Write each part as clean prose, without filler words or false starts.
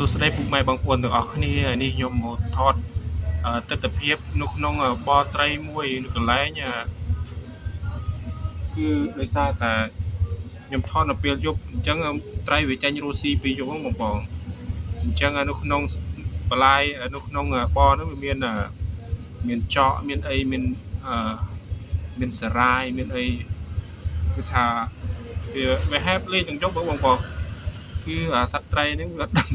សួស្តីពុកម៉ែបងប្អូនទាំងអស់គ្នានេះខ្ញុំមកថតទិដ្ឋភាពនៅក្នុងបរត្រីមួយនៅកន្លែងគឺដោយសារតែខ្ញុំថតនៅពេលយប់អញ្ចឹងត្រីវាចេញរស់ស៊ីពេលយប់ហ្នឹងបងបងអញ្ចឹងនៅក្នុងបន្លាយនៅក្នុងបរហ្នឹងវាមានមានចកមានអីមានមានសារាយមានអីគឺថាវាហែបលេងទាំងយប់បងបងគឺសត្វត្រីហ្នឹងវាអត់ដឹង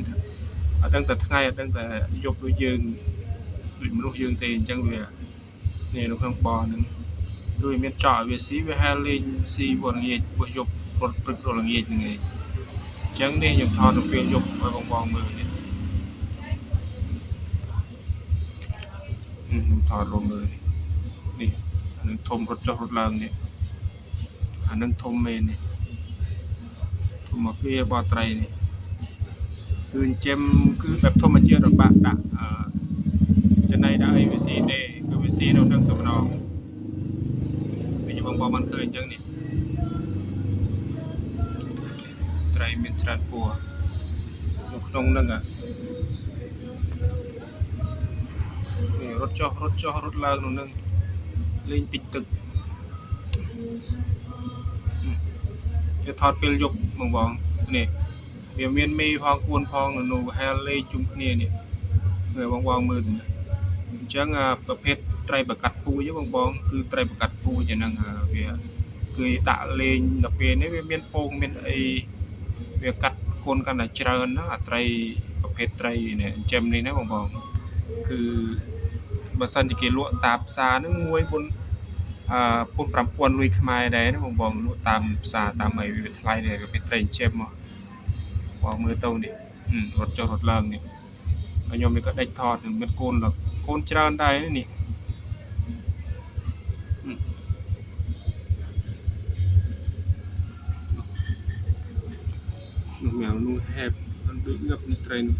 អត់ដឹងតែថ្ងៃអត់ដឹងតែយប់ដូចយើងដូចមនុស្សយើងទេអញ្ចឹងវានេះនៅក្នុងបរហ្នឹងដូចមានចកឲ្យវាស៊ីវាហែលលេងស៊ីវល្ងាចព្រោះយប់រត់ព្រឹករត់ល្ងាចហ្នឹងឯងអញ្ចឹងនេះខ្ញុំថតនៅពេលយប់ឲ្យបងបងមើលនេះខ្ញុំថតរមើលនេះអានឹងធំរត់ចុះរត់ឡើងនេះអានឹងធំមែននេះធំមកវាបរត្រីនេះគឺចិញ្ចឹមគឺបែបធម្មជាតិរបស់បាក់ដាក់ចំណៃដាក់អីវាស៊ីទេគឺវាស៊ីនៅនឹងតែម្ដងដូចបងបងបានឃើញអញ្ចឹងនេះត្រីមានច្រើនពណ៌នៅក្នុងហ្នឹងនេះរត់ចុះរត់ចុះរត់ឡើងនៅនឹងលេងពេចទឹកគេថតពេលយប់បងបងនេះវាមានមេផងគួនផងនៅហែលលេងជុំគ្នានេះមើលបងបងមើលអញ្ចឹងប្រភេទត្រីប្រកាត់ពូជបងបងគឺត្រីប្រកាត់ពូជហ្នឹងវាគឺដាក់លេងដល់ពេលនេះវាមានពងមានអីវាកាត់កូនកាន់តែច្រើនណាអាត្រីប្រភេទត្រីនេះចិញ្ចឹមនេះណាបងបងគឺបើសិនជាគេលក់តាមផ្សារហ្នឹងមួយ4 4 5000លុយខ្មែរដែរណាបងបងលក់តាមផ្សារតាមអីវាថ្លៃដែរប្រភេទត្រីចិញ្ចឹមមកបងមើលទៅនេះរត់ចុះរត់ឡើងនេះហើយខ្ញុំវាក៏ដេញថតមានកូនកូនច្រើនដែរនេះនោះមែវនោះហេបដូចងឹបនេះត្រីនោះ